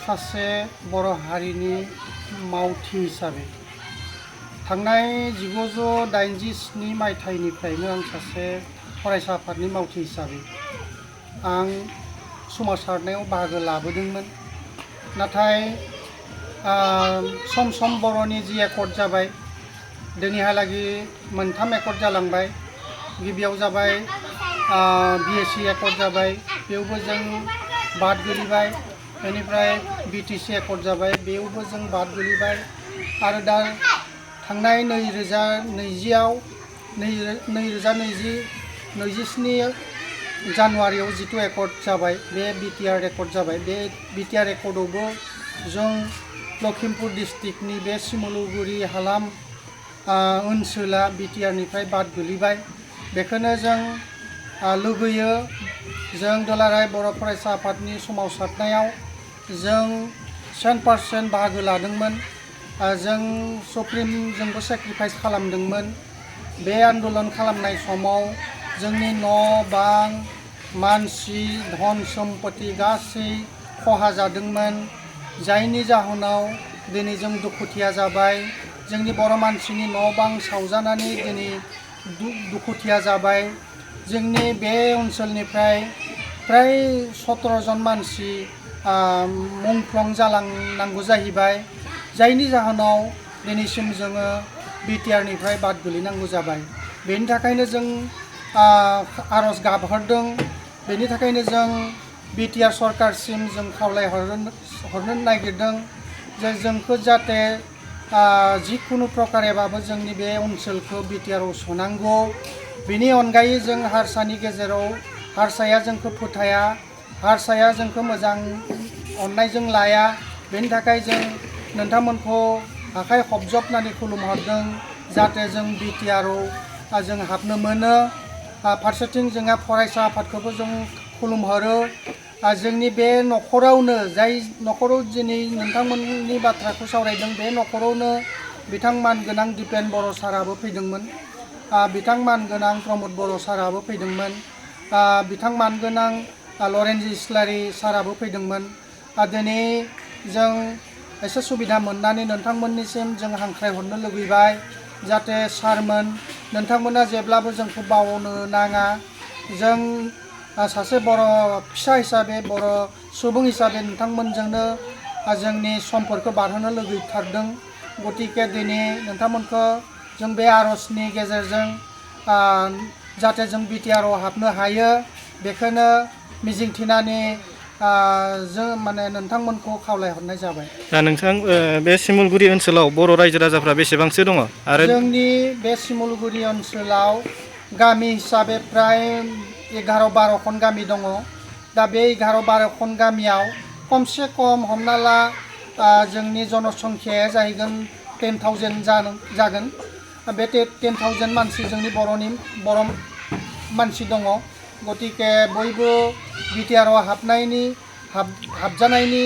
सासे बर' हारिनि मावथि हिसाबै थांनाय 1987 मायथाइनिफ्रायनो आं सासे फरायसा आफादनि मावथि हिसाबै आं सोमावसारनायाव बाहागो लाबोदोंमोन। नाथाय सम सम बर'नि जि एकर्ड जाबाय दिनैहालागै मोनथाम एकर्ड जालांबाय। गिबियाव जाबाय BSc एकर्ड जाबाय, बेयावबो जों बाद गोलैबाय। बेनिफ्राय BTC एकर्ड जाबाय, बेयावबो जों बाद गोलैबाय। आरो दा थांनाय 2027 जानुवारियाव जिथु एकर्ड जाबाय, बे BTR एकर्ड जाबाय। बे BTR एकर्डआवबो जों लखिमपुर डिस्ट्रिक्टनि बे सिमलुगुरि हालाम ओनसोला BTRनिफ्राय बाद गोलैबाय। बेखौनो जों लुबैयो, जों दुलाराय बर' फरायसा आफादनि सोमावसारनायाव जों 100% बाहागो लादोंमोन। जों सुप्रिमजोंबो सेक्रिफाइस खालामदोंमोन। बे आन्दलन खालामनाय समाव जोंनि न' बां, मानसि, धन सम्पति गासै खहा जादोंमोन, जायनि जाहोनाव दिनै जों दुखुथिया जाबाय। जोंनि बर' मानसिनि न' बां सावजानानै दिनै दुखुथिया जाबाय। जोंनि बे ओनसोलनिफ्राय फ्राय 17 जन मानसि मुंख्लं जालांनांगौ जाहैबाय, जायनि जाहोनाव दिनैसिम जोङो BTRनिफ्राय बाद गोलैनांगौ जाबाय। बेनि थाखायनो जों आर'ज गाबहरदों। बेनि थाखायनो जों BTR सरकारसिम जों खावलायहरनो नागिरदों जे जोंखौ जाहाथे जिखुनु प्रकारेबाबो जोंनि बे ओनसोलखौ BTRआव सोनांगौ। बेनि अनगायै जों हारसानि गेजेराव हारसाया जोंखौ फोथाया, हारसाया जोंखौ मोजां अननायजों लाया। बेनि थाखाय जों नोंथांमोनखौ आखाइ खबजबनानै खुलुमहरदों जाहाथे जों BTRआव जों हाबनो मोनो। फारसेथिं जोंहा फरायसा आफादखौबो जों खुलुमहरो। जोंनि बे न'खरावनो, जाय न'खराव दिनै नोंथांमोननि बाथ्राखौ सावरायदों, बे न'खरावनो बिथां मानगोनां दिपेन बर' साराबो फैदोंमोन, बिथां मानगोनां प्रमद बर' साराबो फैदोंमोन, बिथां मानगोनां लरेन्ज इस्लारि साराबो फैदोंमोन। दिनै जों एसे सुबिदा मोननानै नोंथांमोननिसिम जों हांख्रायहरनो लुबैबाय जाहाथे सारमोन, नोंथांमोना जेब्लाबो जोंखौ बावनो नाङा। जों सासे बर' फिसा हिसाबै, बर' सुबुं हिसाबै नोंथांमोनजोंनो जोंनि समफोरखौ बारहोनो लुबैथारदों। गतिके दिनै नोंथांमोनखौ जों बे आर'जनि गेजेरजों जाहाथे जों BTRआव हाबनो हायो, बेखौनो मिजिंथिनानै जों नोंथांमोनखौ खावलायहरनाय जाबाय। दा नोंथां, बे सिमलगुरि ओनसोलाव बर' रायजो राजाफ्रा बेसेबांसो दङ? आरो जोंनि बे सिमलगुरि ओनसोलाव गामि हिसाबै फ्राय 11-12 गामि दङ। दा बे 11-12 गामियाव खमसे खम हमना ला जोंनि जनसंख्याया जाहैगोन 10,000 जागोन। बे 10,000 मानसि जोंनि बर' मानसि दङ। गतिके बयबो BTRआव हाबजानायनि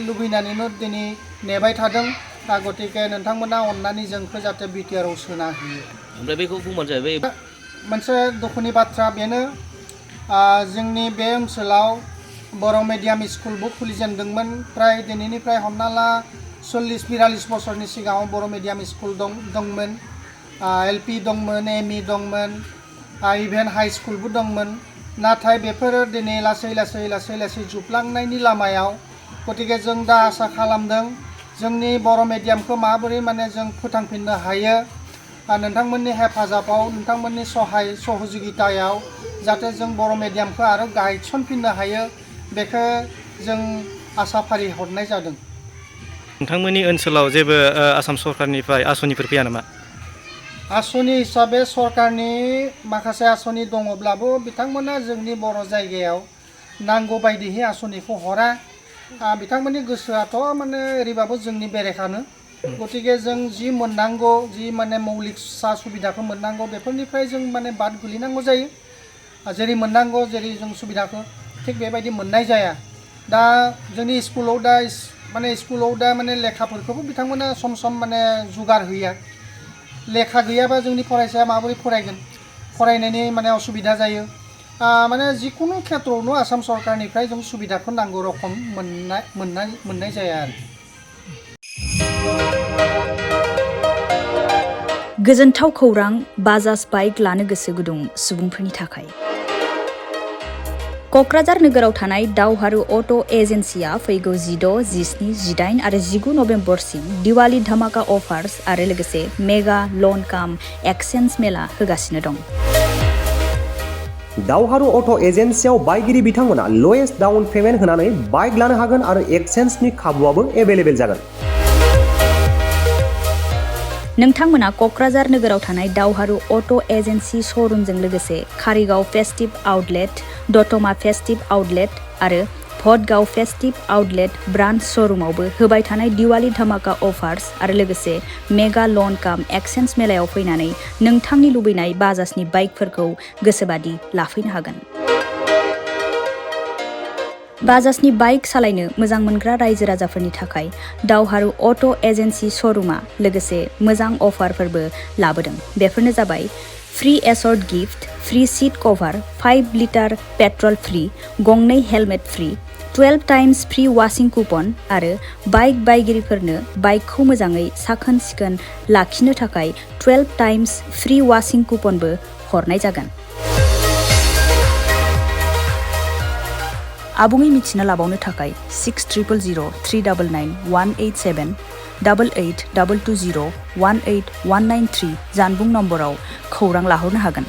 लुबैनानैनो दिनै नेबाय थादों। गतिके नोंथांमोना अननानै जोंखौ जाहाथे BTRआव सोना होयो। ओमफ्राय बेखौ बुंबानो जाहैबाय। मोनसे दुखुनि बाथ्रा बेनो, जोंनि बे ओनसोलाव बर' मिडियाम स्कुलबो खुलिजेनदोंमोन। फ्राय दिनैनिफ्राय हमना ला 40-42 बोसोरनि सिगाङाव बर' मिडियाम स्कुल दंमोन। LP दंमोन, ME दंमोन, इभेन हाइ स्कुलबो दंमोन। नाथाय बेफोरो दिनै लासै लासै जोबलांनायनि लामायाव। गतिके जों दा आसा खालामदों जोंनि बर' मिडियामखौ माबोरै जों फोथांफिननो हायो। नोंथांमोननि हेफाजाबाव, नोंथांमोननि सहाय सहजुगितायाव जाहाथे जों बर' मिडियामखौ आरो गायसनफिननो हायो, बेखौ जों आसा फारि हरनाय जादों। नोंथांमोननि ओनसोलाव जेबो आसाम सरकारनिफ्राय आसनिफोर फैया नामा? आसनि हिसाबै सरकारनि माखासे आसनि दङब्लाबो बिथांमोना जोंनि बर' जायगायाव नांगौ बायदियै आसनिखौ हरा। बिथांमोननि गोसोआथ' ओरैबाबो जोंनि बेरेखानो। गतिके जों जि मोननांगौ, जि मौलिक सुबिदाखौ मोननांगौ, बेफोरनिफ्राय जों बाद गोलैनांगौ जायो। जेरै मोननांगौ, जेरै जों सुबिदाखौ थिग बेबायदि मोननाय जाया। दा जोंनि स्कुलाव दा लेखाफोरखौबो बिथांमोना सम जुगार होया। लेखा गैयाबा जोंनि फरायसाया माबोरै फरायगोन? फरायनायनि असुबिदा जायो। माने जिकुनु खेत्रआवनो आसाम सरकारनिफ्राय जों सुबिदाखौ नांगौ रखम मोननाय जाया आरो। गोजोनथाव खौरां बाजाज बाइक लानो गोसो गुदुं सुबुंफोरनि थाखाय। क'क्राझार नोगोराव थानाय दावहारु अट' एजेन्सिया फैगौ 16, 17, 18 आरो 19 नभेम्बरसिम दिवाली धमाका अफार्स आरो लोगोसे मेगा लन काम एक्सचेन्ज मेला होगासिनो दं। दावहारु अट' एजेन्सियाव बायगिरि बिथांमोना लवेस्ट डाउन पेमेन्ट होनानै बाइक लानो हागोन आरो एक्सचेन्जनि खाबुआबो एभेलेबेल जागोन। नोंथांमोना क'क्राझार नोगोराव थानाय दावहारु अट' एजेन्सि श'रुमजों लोगोसे कारिगाव फेस्टिभ आउटलेट, दतमा फेस्टिभ आउटलेट आरो भटगाव फेस्टिभ आउटलेट ब्रान्च श'रुमावबो होबाय थानाय दिवाली धमाका अफार्स आरो लोगोसे मेगा लन काम एक्सचेन्ज मेलायाव फैनानै नोंथांनि लुबैनाय बाजाजनि बाइकफोरखौ गोसोबादि लाफैनो हागोन। बाजाजनि बाइक सालायनो मोजां मोनग्रा रायजो राजाफोरनि थाखाय दावहारु अट' एजेन्सि श'रुमा लोगोसे मोजां अफारफोरबो लाबोदों। बेफोरनो जाबाय free assured gift, free seat cover, 5 litre petrol free, गंनै helmet free, 12 times free washing coupon आरो बाइक बायगिरिफोरनो बाइकखौ मोजाङै साखोन सिखोन लाखिनो थाखाय 12 टाइम्स फ्री वाशिं कुपनबो हरनाय जागोन। आबुङै मिथिना लाबावनो थाखाय 6000 399 187 88 220 18193 जानबुं नम्बराव खौरां लाहरनो हागोन।